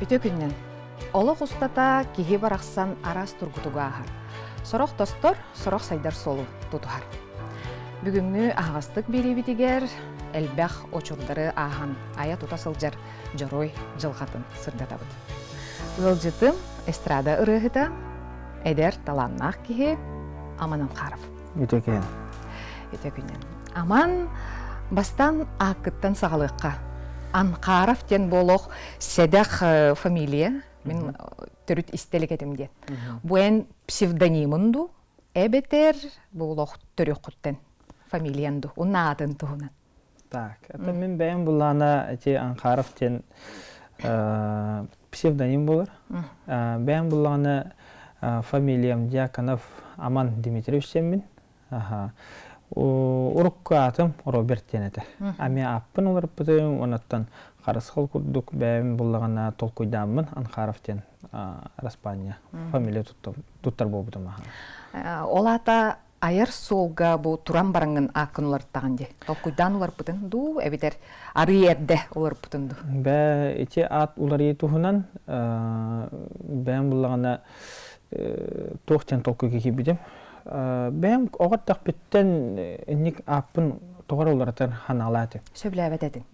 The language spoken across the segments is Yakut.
Үтө күннэн. Олох устата киһи барахсан араас тургутугу ааһар. Сорох тостор, сорох сайдар суолу тутуһар. Бүгүҥҥү аһаҕастык биэриибитигэр элбэх очурдары ааһан айа-тута сылдьар дьоруой дьылҕатын сырдатабыт. Ыалдьытым эстрада ырыаһыта, эдэр талааннаах киһи Аман Анхаров. Үтө күн. Үтө күнүн. Аман бастаан ааккыттан саҕалыахха. Анхаров диэн буолуох сэдэх фамилия. Мин төрүт истэлик этим диэн. Бу эн псевдонимын дуу, эбэтэр буолуох төрүөххүттэн фамилиян дуу, уонна аатын туһунан. Так, это мин бэйэм буллаана эти Анхаров диэн псевдоним буолар. Бэйэм буллаҕына фамилиям Дьяконов Аман Дмитриевич диэммин. Урукку аатым Роберт диэн этэ. Ами ааппын уларыппытым, онуттан харысхал курдук бэйэм буллаҕына толкуйдааммын Анхаров диэн араспаанньа фамилия туттар буолбутум. Ол аата айар суолга бу туран бараҥҥын ааккын уларыттаҕын дии. Толкуйдаан уларпытын дуу, эбэтэр арыы эрдэ уларыппытын дуу? Бээ, ити аат уларыйыы туһунан бэйэм буллаҕына туох диэн толкуйга киирбитим. Бэйэм оҕо эрдэхпиттэн инник ааппын тоҕо эрэ уларытар ханаалаа этим. Сөбүлээбэт этиҥ.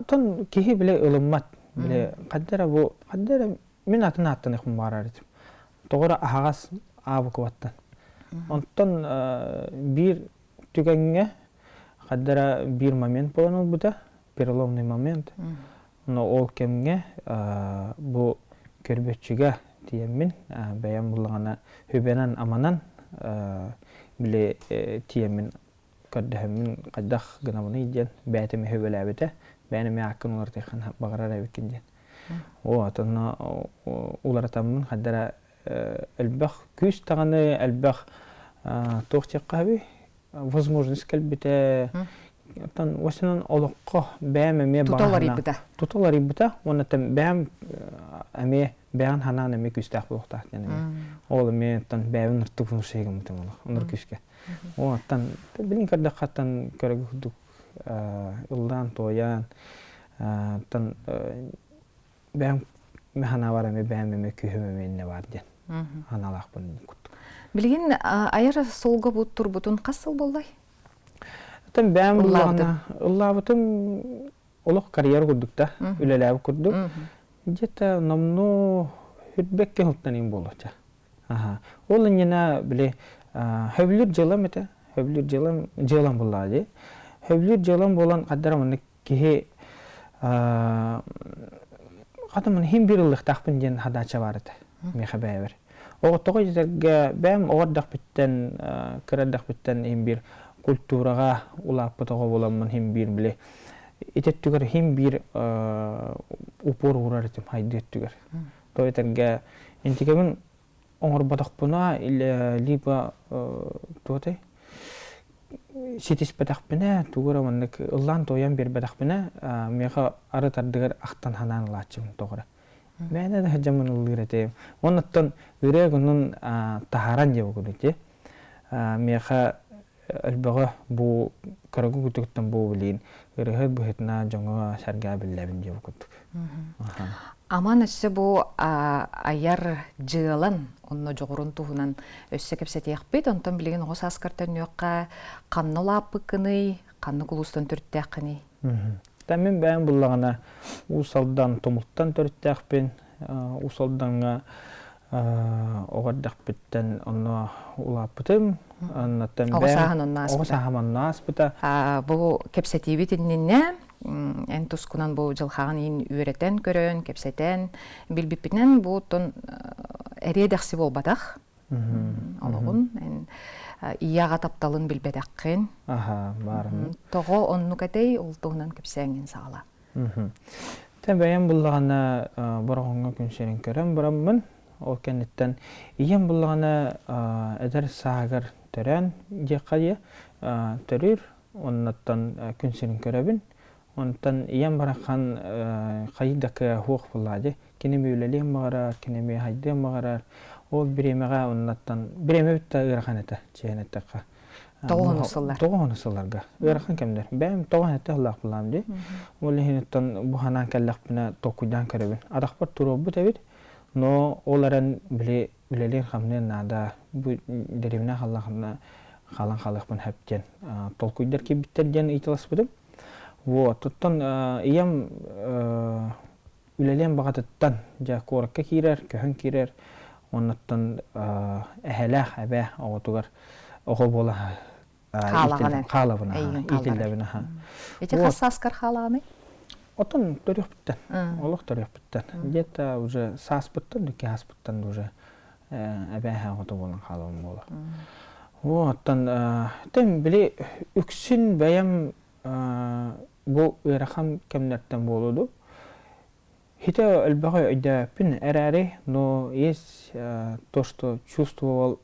Тон киһи бile ылыммат. Бile хадда эрэ бу хадда эрэ мин атын ааттаныахпын баҕарар этим. Тоҕо эрэ аһаҕас аабыкыбаттан. Онтон биир түгэҥҥэ хадда эрэ биир момент буолан ылбыта, переломный момент. Но ол кэмҥэ бу көрбөччүгэ тиийэммин бэйэм буллаҕына хүбэнэн-аманан били тиийэммин көрдөһөммүн хайдах гынабыный диэн бэйэтим үһүбэлээбитэ бэйэн эмиэ ааккын уларытыаххын баҕарар эбиккин диэн. Вот онно уларытаммын хайдара элбэх күүс даҕаны элбэх туох диэххэ возможность кэлбитэ. Оттон осынан олоххо бэйэм эмиэ тута уларыйбыта. Тута уларыйбыта уонна бэйэм эмиэ бэйэм ханаан эмиэ күүстээх буолуохтаах диэн эмиэ. Ол эмиэ оттон бэйэбин ыртык внушение олох онор күүскэ. Оттон билин көрдөххөттөн көрөгү курдук ыллаан туойан оттон бэйэм ханаабар эмиэ бэйэм эмиэ күүһүм эмиэ иннэ баар диэн ханаалаахпын курдук. Билигин айар суолга бу турбутун хас сыл буоллай? Оттон бэйэм ыллаабытым ыллаабытым олох карьера курдук да үлэлээбит курдук где-то номнуо хүрбэккэ сылтан буолуоча. Аха. Ол иннинэ били хөбүлүүр дьыалам этэ. Хөбүлүүр дьыалам дьыалам буоллаҕа дии. Хөбүлүүр дьыалам буолан хаддара маннык киһи хата маны хим биир ыллыктаахпын диэн хадаача баар этэ миэхэ бэйэбэр. Оҕотоҕо дьэтэргэ бэйэм оҕо эрдэхпиттэн кыра эрдэхпиттэн иһин биир культураҕа улааппыт оҕо буоламмын иһин биир били ити өттүгэр иһин биир упор уурар этим хайдыы өттүгэр. То этэргэ интикэбин оҥорботохпуна либо туотай ситиспэтэхпинэ тугу эрэ маннык ыллаан туойан биэрбэтэхпинэ миэхэ арыт ардыгар ахтан ханаан ылааччыбын тоҕо эрэ мээнэ да сылдьаммын ыллыыр этим оннуттан ырыа гынын таһааран диэбит курдук дии миэхэ Өлбөҕө бу кыргы кутуктан бу билиин ырыһыт быһытына дьоҥо сэргээ биллэбин диэбит курдук. Аман өссө бу айар дьыалан онно дьоҕурун туһунан өссө кэпсэтиэхпит. Онтон билигин оҕо сааскар төннүөххэ ханна улааппыккыный, ханнык улуустан төрүттээххиний? Та мин бэйэм буллаҕына Уус Алдан Тумултан төрүттээхпин. Уус Алдаҥҥа оҕо эрдэхпиттэн онно улааппытым. Оннуттан Оҕо сааһын онно ааспыта. Оҕо сааһым онно ааспыта. Бу кэпсэтиибит иннинэ эн тускунан бу дьылхаҕын иин үөрэтэн көрөн, кэпсэтэн билбиппинэн бу оттон эриэ-дэхси буолбатах. Олоҕун эн ийэҕэ тапталын билбэтэххин. Аха, баарым. Тоҕо оннук этэй, ол туһунан кэпсээҥҥин саҕала. Тэ бэйэм буллаҕына Бороҕоҥҥо күн сирин көрөн бараммын, ол кэнниттэн ийэм буллаҕына эдэр сааһыгар төрөөн диэххэ диэ төрүүр, оннуттан күн сирин көрөбүн. Онтон ийэм барахан хайдакы хуох буллаа дии. Кини эмиэ үлэлиэн баҕарар, кини эмиэ хайдыан баҕарар. Ол бириэмэҕэ оннуттан бириэмэ бүтта ыарахан этэ, чиэһин эттэххэ. Тоҕоһун сыллар. Тоҕоһун сылларга. Ыарахан кэмнэр. Бэйэм тоҕо этэ сыллаах булаам дии. Ол иһиниттэн бу ханаан кэллэхпинэ толкуйдаан көрөбүн. Атахпар туруорбут эбит. Но ол эрэн били үлэлиэн-хамныан наада. Бу дэриэбинэ халлахына хаалан хаалыахпын сөп диэн толкуйдар киирбиттэр диэн ыйыталаспытым. Вот. Оттон ийэм үлэлиэн баҕатыттан дьэ куоракка киирэр, көһөн киирэр. Оннуттан эһэлээх эбээ оҕотугар оҕо буола хаалаҕын хаалабын иитиллэбин аха. Ити хас сааскар хаалаҕыный? Оттон төрүөхпүттэн, олох төрүөхпүттэн. Где-то уже сааспыттан, икки ааспыттан уже эбээ оҕото буолан хаалабын буола. Оттон тем били үксүн бэйэм бу ыарахан кэмнэртэн буолуо Хитэ элбэҕи өйдөөппүн эрээри, но есть то, что чувствовал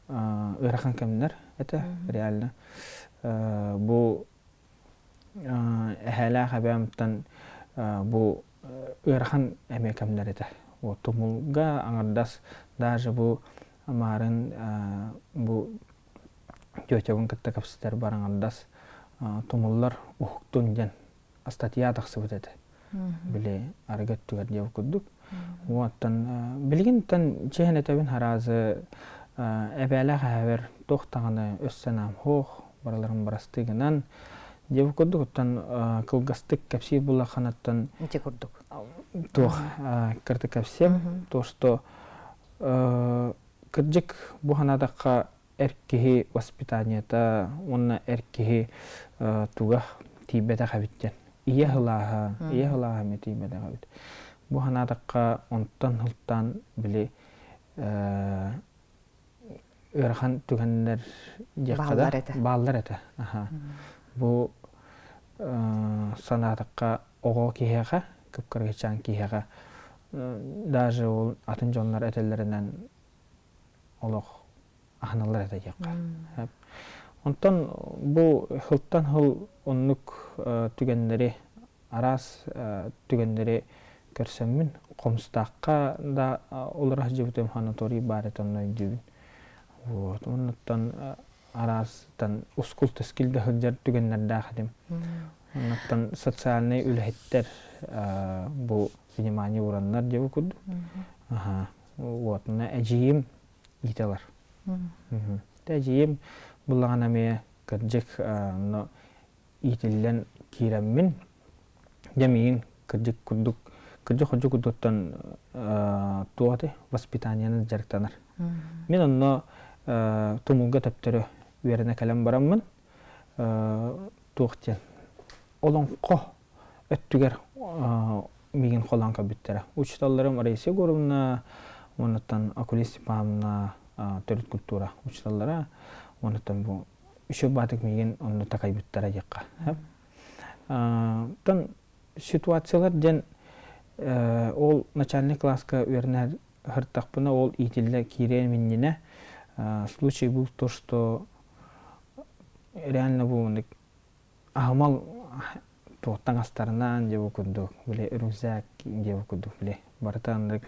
ыарахан кэмнэр это реально. Бу эһээлээх эбээмтэн бу ыарахан эмиэ кэмнэр этэ. Вот тумулга аҥардас даже бу маарын бу тетябын кытта кэпсэтэр бар аҥардас тумуллар уһуктун диэн статья тахсыбыт этэ. Били арыгы өттүгэр диэбит курдук. Оттон билигинтэн чиһэн этэбин хараазы эбээлээх эһэбэр туох даҕаны өс санаам суох, барыларын барастыы гынан диэбит курдук оттон кылгастык кэпсиир буллахханаттан Ити курдук. Туох кыртык кэпсиэм, то что кырдьык бу санаатахха эр киһи воспитаниета уонна эр киһи туга тиийбэтэх эбит диэн. Ийэ сылааһа, ийэ сылааһа эмиэ тиийбэтэх эбит. Бу санаатахха онтон сылтаан били ыарахан түгэннэр диэххэ да бааллар этэ. Бу санаатахха оҕо киһиэхэ, кып-кыргычаан киһиэхэ даже ол атын дьоннор этэллэринэн олох аһыналлар этэ диэххэ. Онтон бу сылтан сыл оннук түгэннэри, араас түгэннэри көрсөммүн, Хомустаахха да олоро сылдьыбытым санаторий баар этэ онно өйдүүбүн. Вот. Оннуттан араастан ускул-тэскил да сылдьар түгэннэрдээх этим. Оннуттан социальнай үлэһиттэр бу внимание ураннар диэбит курдук. Уотуна эдьиийим иитэлэр. Эдьиийим буллаҕына эмиэ кырдьык онно иитиллэн киирэммин, дьэ миигин кырдьык курдук кырдьык-хордьук курдуктан туох этэй воспитаниенан дьарыктанар. Мин онно тумулга төптөрү үөрэнэ кэлэн бараммын туох диэн олоҥхо өттүгэр миигин холоон көрбүттэрэ. Учууталларым Раиса Егоровна, уонуттан Акулина Степановна төрүт культура учууталлара, уонуттан бу үчүгэй баатык миигин онно такайбыттара диэххэ. Оттон ситуациялар диэн ол начальный класска үөрэнэр сырыттахпына ол иитиллэ киириэн иннинэ случай был то, что реально бу аһымал туох таҥастарынан дьэ бу курдук били рюкзак дьэ бу курдук били барыта оннук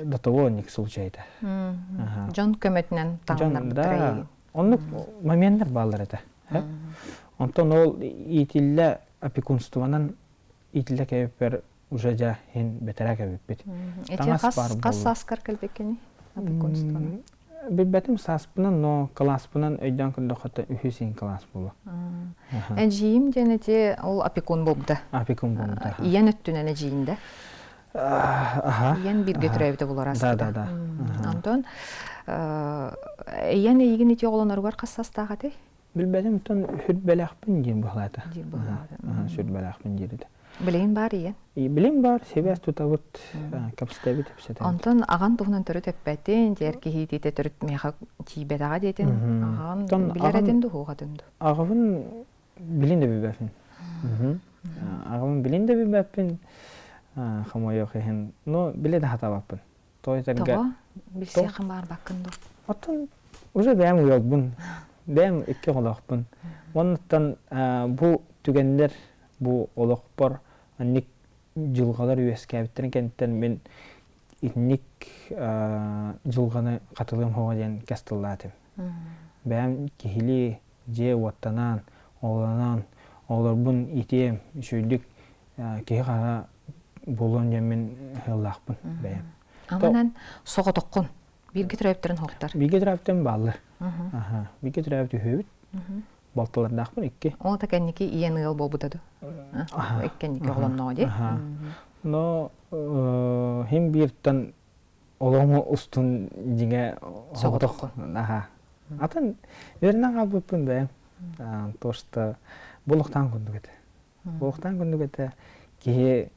до того оннук случай этэ. Дьон көмөтүнэн таҥнарбыттара да оннук моменттар бааллар этэ. Онтон ол иитиллэ опекунствонан иитиллэ кэбиппэр уже дьэ иһин бэтэрээ кэбиппит. Эти хас сааскар кэлбиккиний опекунствонан? Билбэтим сааспынан, но кылааспынан өйдөөн көрдөххө үһүс иһин кылаас буолуо. Эдьиийим диэн ити ол опекун буолбута. Опекун буолбута. Ийэн өттүнэн эдьиийин да? Аха. Ийэн бииргэ төрөөбүтэ булар Да, да, да. Онтон ийэн эйигин ити оҕолоноругар хас саастаах этэй? Билбэтим, тон сүрбэлээхпин диэн быһалаата. Диир быһалаата. Сүрбэлээхпин диир этэ. Билигин баар ийэн? Билим баар, сибээс тутабыт, кэпсэтэбит, кэпсэтэбит. Онтон аҕан туһунан төрүт эппэтин, диэр киһи итиитэ төрүт миэхэ тиийбэтэҕэ диэтин, аҕан билэр этин дуу, хуухатын дуу? Аҕабын билин да билбэппин. Аҕабын билин да билбэппин, хомойуох иһин, но билэ да хатаабаппын. Тоҕо? Билсиэххин баарбаккын дуу? Оттон уже бэйэм уйалбын, бэйэм икки оҕолоохпун. Оннуттан бу түгэннэр бу олохпор анник дьылҕалар үөскээбиттэрин кэнниттэн мин итинник дьылҕаны хатылыам суоҕа диэн кэс тыллаатым. Бэйэм киһилии дьиэ уоттанан, оҕолонон, оҕолорбун иитиэм, үчүгэйдик киһи хара буолуом диэммин ыаллаахпын бэйэм. Аманан соҕотоххун. Бииргэ төрөөбүттэрин хоктор. Бииргэ төрөөбүттэрим бааллар. Бииргэ төрөөбүт үһүөбүт. Балтылардаахпын икки. Ол да кэнники ийэн ыал буолбута ду? Иккэнники оҕолонноҕо дии. Но хим бииртэн олоҥу устун дьиҥэ соҕотох. Аха. Атын үөрэнэн хаалбыппын бэйэм. То что булуктаан курдук этэ. Булуктаан курдук этэ. Киһи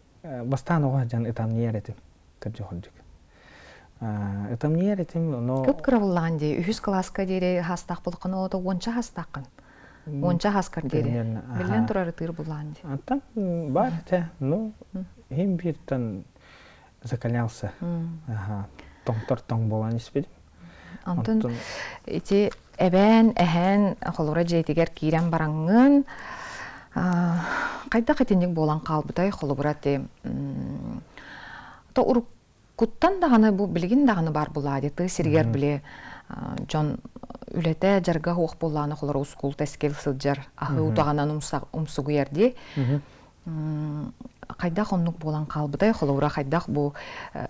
бастаан оҕо дьон ытамньыйар этим. Кырдьык Ытамньыйар этим, но... Кып-кыра буллаҕын дии, үһүс кылааска диэри хаастаах булаххын, оҕото уонча хаастааххын. Уонча хааскар диэри. Биллэн турар ытыыр буллаҕын дии. Антан бар этэ, ну, иһим бииртэн закалялся. Ага, тоҥтор тоҥ буолан испитим. Онтон ити эбээн, эһээн холура дьиэтигэр киирэн бараҥҥын, хайдах итинник буолан хаалбытай холобура ти то уруккуттан даҕаны бу билигин даҕаны баар булаа дии тыы сиригэр били дьон үлэтэ дьарга суох буоллаҕына холоро ускул тэскил сылдьар аһыы утаҕынан умсугуйар дии хайдах оннук буолан хаалбытай холобура хайдах бу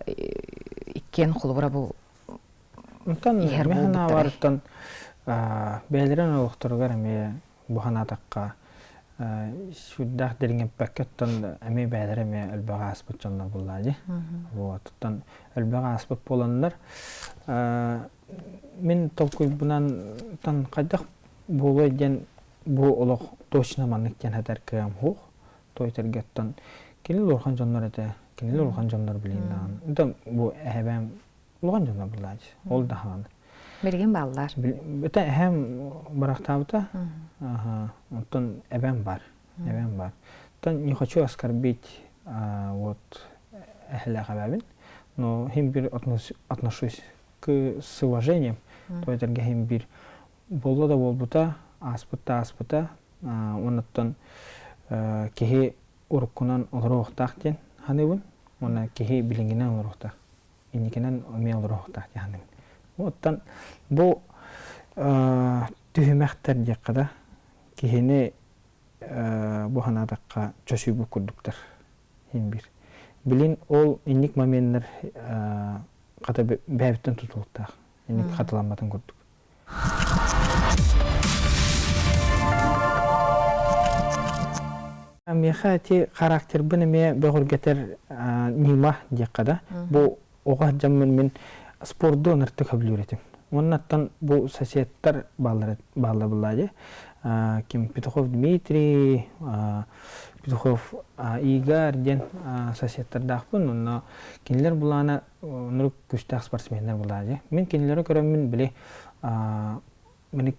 иккиэн холобура бу Онтон иһэр мин буолбуттарай санаабар бэйэлэрин олохторугар эмиэ бу санаатахха сүрдээх дириҥэппэккэ оттон эмиэ бэйэлэрэ эмиэ элбэх ааспыт дьоннор буоллаа дии. Вот оттон элбэх ааспыт буоланнар мин толкуйбунан тан хайдах буолуой диэн бу олох точно маннык диэн этэр кыам суох. Той этэргэ оттон кинилэр улахан дьоннор этэ, кинилэр улахан дьоннор билиин даҕаны. Бу эһэбэм улахан дьоннор буллааччы. Ол даҕаны. Билигин бааллар. Бүтэ эһэм бырахтаабыта. Ага. Онтон эбэм бар. Эбэм бар. Оттон не хочу оскорбить вот эһэлээх эбэбин, но хим бир отношусь к с уважением. То этэргэ хим бир буолла да буолбута, ааспыт да ааспыта. Оннуттан киһи уруккунан олоруохтаах диэн саныыбын. Уонна киһи билиҥҥинэн олоруохтаах. Инникинэн эмиэ олоруохтаах диэн саныыбын. Оттон бу түһүмэхтэр диэххэ да, киһини бу санаатахха чочуйбут курдуктар иһин биир. Билин ол инник моменнар хата бэйэбиттэн тутулуктаах. Инник хатыламматын курдук. Миэхэ ити характербын эмиэ бөҕөргөтөр ньыма диэххэ да. Бу оҕо дьоммун мин спорду ыныртык сөбүлүүр этим. Уоннаттан бу соседтар бааллар баалла дии. Ким Петухов Дмитрий, Петухов Игорь диэн соседтардаахпын. Онно кинилэр булаана оннук күүстээх спортсменнар булаа дии. Мин кинилэри көрөммүн били мини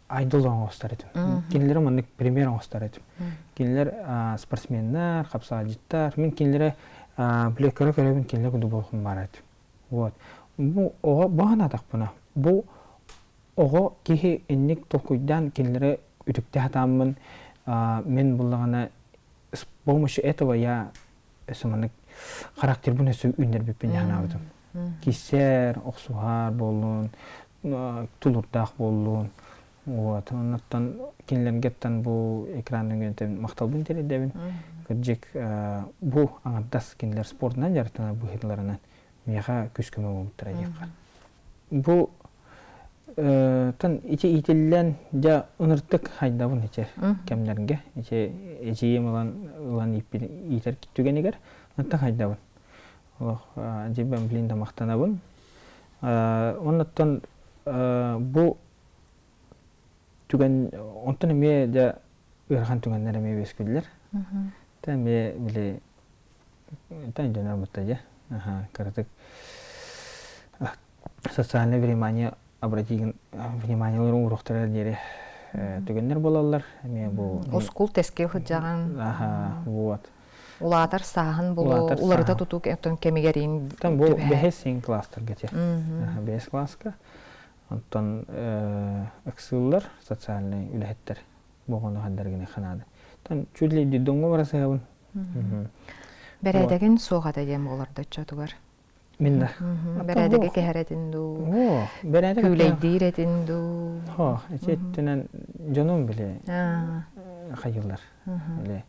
айдол оҥостор этим. Кинилэри маннык пример оҥостор этим. Кинилэр спортсменнар, хапсаҕайдьыттар. Мин кинилэри били көрө-көрөбүн кинилэр курдук буолуохпун баар этим. Вот. Бу оҕо бу санаатахпына, бу оҕо киһи инник толкуйдаан кинилэри үтүктэ сатааммын мин буллаҕына с помощью этого я өссө маннык характербын өссө үүннэрбиппин санаабытым. Киссэр, охсуһар буоллун, тулурдаах буоллун. Вот. Оннуттан кинилэргеттэн бу экран нөҥүөнтэн махталбын тириэрдэбин. Кырдьык бу аҥардас кинилэр спордунан дьарыктанар быһыыларынан миэхэ күүс-көмө буолбуттара диэххэ. Бу тан ити иитиллэн дьэ ыныртык хайдабын ити кэмнэргэ ити эдьиийим ылан ылан иитэр түгэнигэр ыныртык хайдабын олох дьибэн билин да махтанабын оннуттан бу түгэн онтон эмиэ дьэ ыарахан түгэннэр эмиэ үөскүүллэр та эмиэ били тан дьонор бутта дьэ кыратык социальное внимание обратить внимание уруохтара диэри түгэннэр буолаллар эмиэ бу Оскул тэскил сылдьаҕын аха вот улаатар сааһын булу уларыта тутуу оттон кэмигэр ин Там бу бэһис син класстарга те бэһис класска онтон ыксыыллар социальный үлэһиттэр боҕону хандаргыны ханаады тан чуть ли детдомҥа бара сыһабын Бэрээдэгин суох этэ диэн буолар да оччотугар. Мин да. Бэрээдэги кэһэр этин дуу? Оо, бэрээдэк Күүлэйдиир этин дуу? Хо, ити өттүнэн дьонум били хайыллар. Били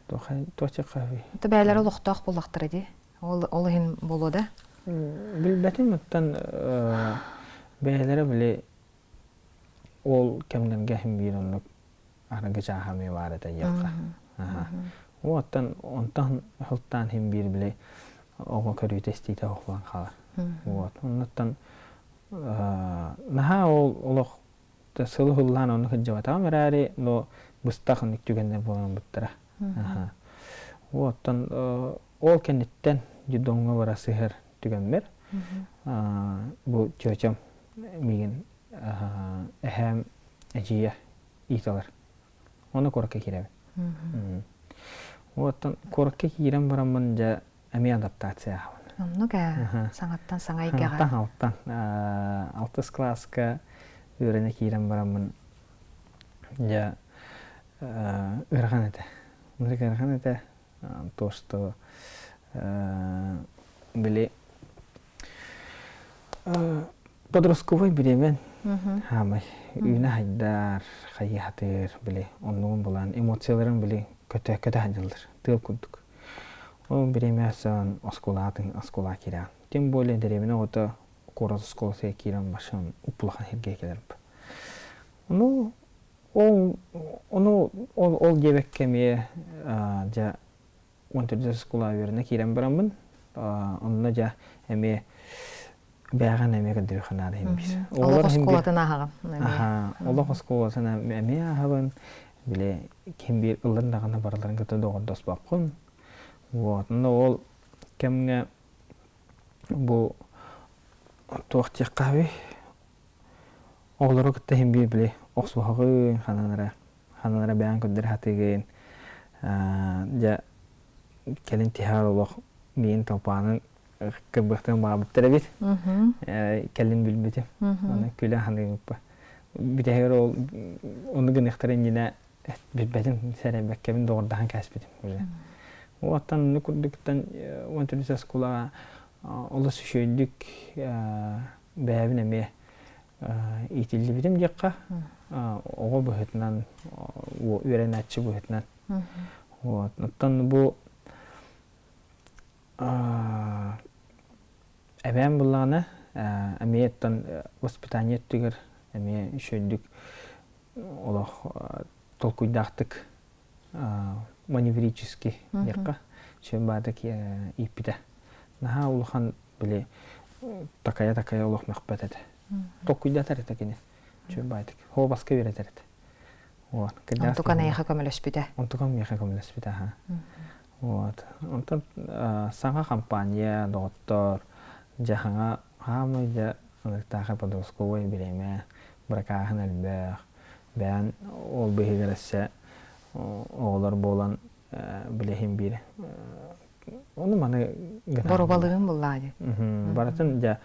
туохча хаһый. Это бээлэр олохтоох буоллахтара дии. Ол ол иһин буолуо да? Билбэтим оттон бэйэлэрэ били ол кэмнэргэ иһин биир оннук арыгы чааһа эмиэ баар этэ диэххэ. Оттон онтон сылтаан иһин биир били оҕо көрүүтэ-истиитэ оһолон хаалар. Вот. Оннуттан наһаа ол олох сылы сыллаан оннук сылдьыбатаҕым эрээри, но быстах оннук түгэннэр буолан буттара. Оттон ол кэнниттэн детдомҥа бара сыһар түгэммэр бу тетям миигин эһээм эдьиийэ ииталар. Оны куоракка киирэбин. Оттон куоракка киирэн бараммын дьэ эмиэ адаптация аһабын. Оннук ээ. Саҥаттан саҥа эйгэҕэ. Алтан алтан. Алтыс кылааска үөрэнэ киирэн бараммын дьэ ыарахан этэ. Ынырык ыарахан этэ. То, что били подростковай бириэмэн хаамай үүнэ хайдар хайыһатыр били оннугун булан эмоцияларын били көтө көтө сылдьаллар тыал курдук ол бириэмэ сон оскуолаатын оскуола киирэн тем более дэриэбинэ оҕото куорат оскуолатыгар киирэн башын уппулахан сиргэ кэлэр ну ол ону ол ол диэбэккэ эмиэ дьэ 14 оскуола үөрэнэ киирэн бараммын онно дьэ эмиэ бээҕин эмиэ көрдөрүөххэ наада иһин биир. Олох оскуолатын ааһаҕын. Аха, олох оскуолатын эмиэ ааһабын. Били ким биир ыллар даҕаны барыларын кытта доҕордоспоппун. Вот, но ол кэмҥэ бу туох диэххэ оҕолору кытта иһин биир били охсуһаҕын ханан эрэ ханан эрэ бэйэҥ көрдөрө сатыыгын дьэ кэлин тиһэҕэр олох миин толпаанын кырбыахтарын баҕарбыттар эбит кэлин билбитим аны күлэ саныыбыппа бүтэһигэр ол ону гыныахтара иннинэ билбэтим сэрэйбэккэбин доҕордоһон кээспитим уже оттон оннук курдуктан 13 оскуолаҕа олус үчүгэйдик бэйэбин эмиэ иитиллибитим диэххэ оҕо быһыытынан үөрэнээччи быһыытынан вот оттон бу эбээм буллаҕына эмиэ оттон воспитание өттүгэр эмиэ үчүгэйдик олох толкуйдаахтык маневрически диэххэ сүн баатык ииппитэ наһаа улахан били такайа-такайа олох мөхпөт этэ. Толкуйдатар этэ кини. Чүрбайтык. Хообаска үөрэтэр этэ. Вот. Онтукан эйиэхэ көмөлөспүтэ. Онтукан миэхэ көмөлөспүтэ, аха. Вот. Онтон саҥа компания, доҕоттор, дьэ хаҥа хаамай дьэ ынырыктаахай подростковай бириэмэ, быракааһын элбэх, бэйэн ол быыһыгар өссө оҕолор буолан билэһин биир Ону маны Боруобалыырын буллаа дии. Барытын дьэ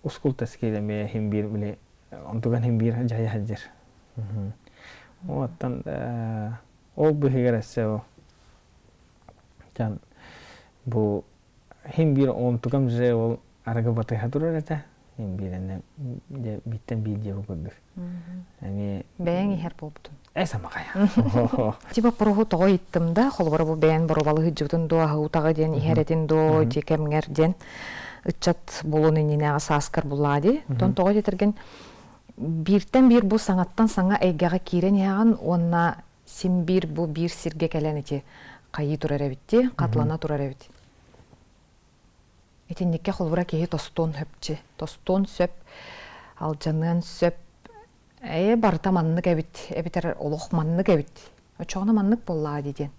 ускул тэскиил эмиэ иһин биир били онтуган иһин биир дьайа сылдьар. Оттон ол быһыгар өссө бу Иһин биир онтукам же ол арыгы батыһа турар этэ. Иһин биир энэ дьэ бииртэн биир диэбит курдук. Эмиэ Бэйэҥ иһэр буолбутун. Э самахая. Ити боппуруоһу тоҕо ыйыттым да, холобура бу бэйэҥ боруобалыы сылдьыбытын дуо, аһыы утаҕы диэн иһэр этин дуо, ити кэмҥэр диэн ыччат буолуон иннинээҕи сааскар буллаҕа дии. Оттон тоҕо диэтэргин бииртэн биир бу саҥаттан саҥа эйгэҕэ киирэн иһэҕин уонна син биир бу биир сиргэ кэлэн ити хайыы турар эбит дии, хатлана турар эбит. Итинниккэ холобура киһи тостуон сөпчи, тостуон сөп, алдьаныан сөп. Ээ, барыта маннык эбит, эбэтэр олох маннык эбит. Оччоҕуна маннык буоллаҕа дии диэн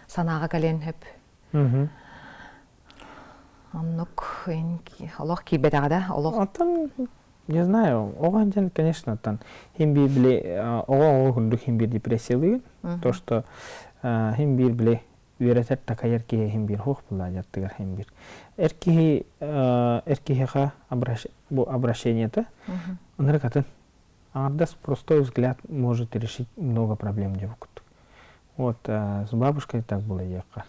санааҕа кэлиэн сөп. Оннук олох киирбэтэҕэ да, олох. Оттон Не знаю, оҕо диэн, конечно, там хим биир били оҕо оҕо курдук хим биир депрессиялыыр. То, что хим биир били үөрэтэр такайар киһи хим биир хуох була дьаттыгар хим биир. Эр киһи эр киһиэхэ бу обращениета ынырык атын. Аҥардас простой взгляд может решить много проблем диэбит курдук. Вот с бабушкой так было диэххэ.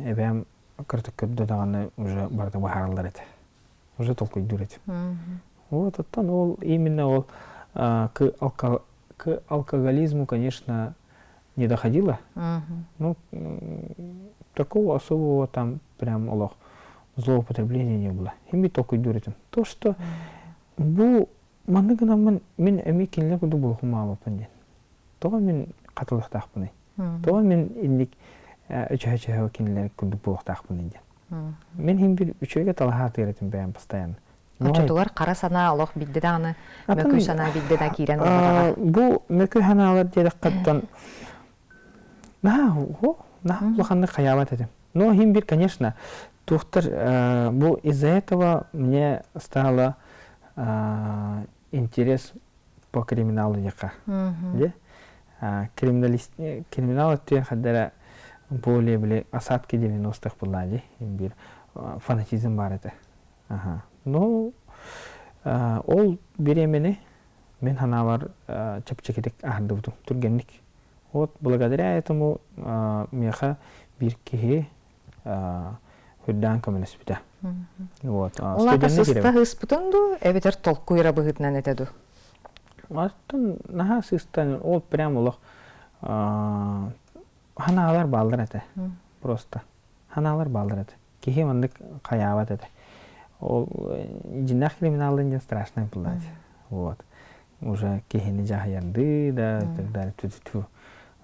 Эбээм кыратык көрдө даҕаны уже барыта быһаарыллар этэ. Уже толкуйдуур этим. Вот оттон ол именно ол к, к алкоголизму, конечно, не доходило. Ну, такого особого там прям олох злоупотребления не было. Химби толкуйдуур этим. То, что бу маннык гынаммын мин эмиэ кинилэр курдук буолуохум диэн. Тоҕо мин хатылыахтаахпыный? Тоҕо мин инник өчөһө-чөһө кинилэр курдук буолуохтаахпыный диэн. Мин иһин бир үчүгэйгэ талаһаатыыр этим бэйэм постоянно. Оччотугар хара санаа олох бидде даҕаны, мөкү санаа бидде да киирэн ылбатаҕа. Бу мөкү санаалар диэтэххэттэн наһаа наһаа улаханнык хайаабат этим. Но иһин бир, конечно, туохтар бу из-за этого мне стало интерес по криминалу диэххэ. Де? Криминалист криминал өттүгэр хаддара более били осадки 90-х была ди бир фанатизм бар этэ. Аха. Ну ол бириэмэни мен ханаабар чэпчэкитик аһардыбытым түргэнник. Вот благодаря этому миэхэ биир киһи үрдээн көмөлөспүтэ. Вот. Ол аата сыста ыспытын дуу, эбэтэр толкуйра быһыытынан этэ дуу? Оттон наһаа сыстан, ол прям олох ханаалар бааллар этэ. Просто. Ханаалар бааллар этэ. Киһи маннык хайаабат этэ. Ол дьиннээх криминаллын диэн страшный была. Вот. Уже киһини дьаһайардыы да, так далее.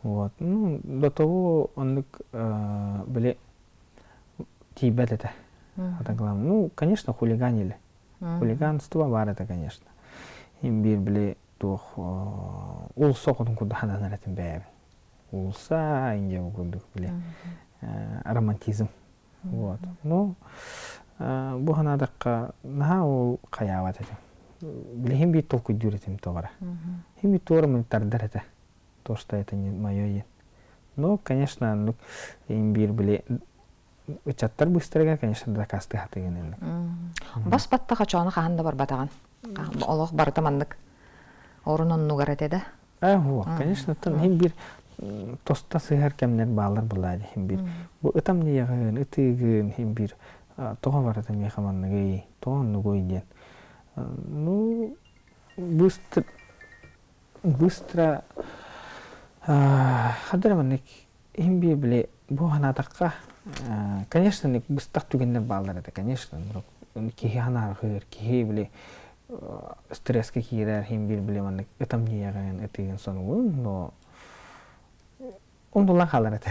Вот. Ну, до того оннук били тиийбэт этэ. Это главное. Ну, конечно, хулиганили. Хулиганство баар этэ, конечно. Биир били туох уулусса оҕотун курдук хананар этим бэйэбин. Уулусса инде курдук били романтизм. Вот. Ну, бу ханаадахха наһаа ол хайаабат этим. Билиһин биир толкуйдуур этим тоҕора. Хим биир туора тардар этэ. То, что это не мое. Ну, конечно, ну, биир били ыччаттар быстарыгар, конечно, дакаастыы хатыгын Бас баттаха чоону хаһан да барбатаҕын. Олох барыта маннык орун оннугар этэ да. Э, конечно, тон хим бир тоста сыһар кэмнэр баалар булаа хим бир. Бу ытам ниягын, ытыгын хим бир тоҕо барыта миэхэ манныгый, тоҕо оннугуй диэн. Ну, быстро быстро хадара маннык иһин биир били бу санаатахха конечно быстах түгэннэр бааллар этэ конечно киһи санаарҕыыр киһи били стресскэ киирэр иһин биир били маннык ытамньыйаҕын ытыгын сонугун но умнуллан хаалар этэ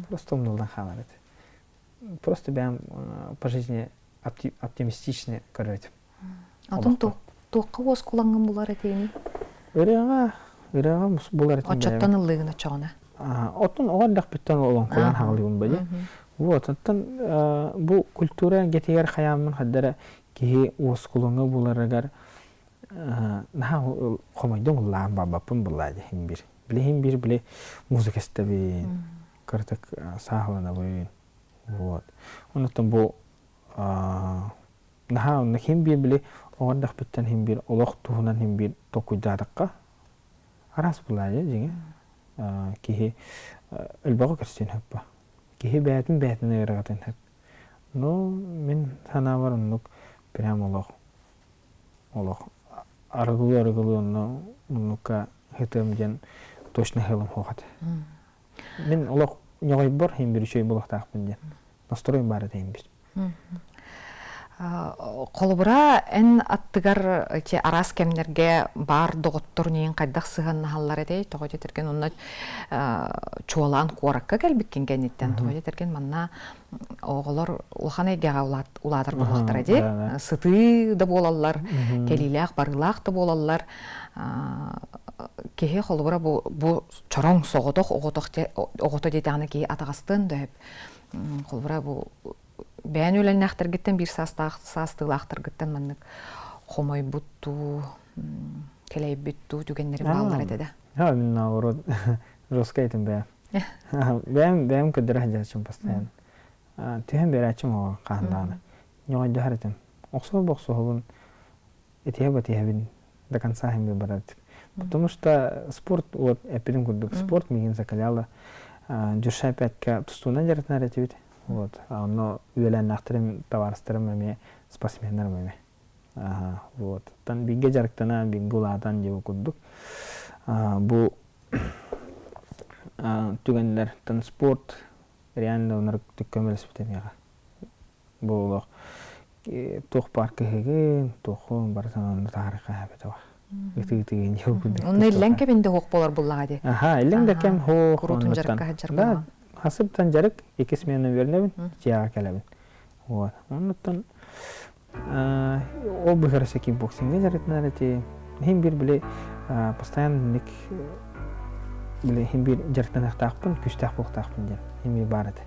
просто умнуллан хаалар этэ просто бэйэм по жизни оптимистичный көрөтүм. Атын туохха уоскулаҥҥын булар этиний? Ырыаҕа, ырыаҕа булар этим. Оччоттон ыллыыгын оччоҕуна? Оттон оҕо эрдэхпиттэн олоҥхолоон хаалыыбын били. Вот, оттон бу культура эйгэтигэр хайааммын хаддара киһи уоскулаҥы буларыгар наһаа хомойдум ыллаан барбаппын буллаа иһин бир. Билиһин бир били музыка истэбин, кыратык сааһыланабын. Вот. Оннуттан бу наһаа онно хин биир били оҕо эрдэхпиттэн хин биир олох туһунан хин биир толкуйдаатахха араас былаайа дьиҥэ киһи өлбөҕө көрсүөн сөп киһи бэйэтин бэйэтин ыарырҕатын сөп но мин санаабар оннук прям олох олох арыгылыы арыгылыы онно оннукка хытыам диэн точно хылым суох этэ мин олох ньоҕойбор хин бир үчүгэй буолуохтаахпын диэн настрой баар этэ хин бир Холобура, эн аттыгар ити араас кэмнэргэ баар доҕоттор ньиин хайдах сыһыаннаһаллар этэй? Тоҕо диэтэргин онно чуолаан куоракка кэлбиккин кэнниттэн тоҕо диэтэргин манна оҕолор улахан эйгэҕэ улаатар буоллахтара дии. Сытыы да буолаллар, кэлиилээх барыылаах да буолаллар. Киһи холобура бу, бу чороҥ соҕотох оҕото диэтэҕинэ киһи атаҕастыан да сөп. Холобура бу бэйэн үөлэннээхтэргиттэн биир саастаах саастыылаахтаргыттан маннык хомойбут дуу, кэлэйбит дуу түгэннэрин бааллар этэ да. Да, мин наоборот жестко этим бэйэм. Бэйэм бэйэм көрдөрө сылдьааччым постоянно. Түһэн биэрээччим оҕо хаһан даҕаны. Ньоҕойдоһор этим. Охсуһу-бохсуһубун, итиһэ-батиһэбин до конца иһин барар этим. Потому что спорт, вот эппитим курдук, спорт миигин закаляла. Дюша опять-ка тустуунан дьарыктанар этибит. Вот. Онно үөлээннээхтэрим, табаарыстарым эмиэ спортсменнарым эмиэ. Вот. Тан бииргэ дьарыктанан, бииргэ улаатан диэбит курдук. Бу түгэннэр тан спорт реально онор көмөлөспүтэ миэхэ. Бу олох туох баар кыһыгын, туоххун барытын онно таарыха эбэтэ бар. Ытыы-ытыы Онно иллэҥ кэминде хуох болар буллаҕа ди. Аха, иллэҥ да кэм хуох. Курутун дьарыкка сылдьар буолаҕын. Хасыптан дьарык, икки смена үөрэнэбин, дьиэҕэ кэлэбин. Вот. Оннуттан ол быһара кикбоксиҥҥа дьарыктанар эти. Иһин бир били постоянно ник били иһин бир дьарыктаныахтаахпын, күүстээх буолуохтаахпын диэн иһин бир баар этэ.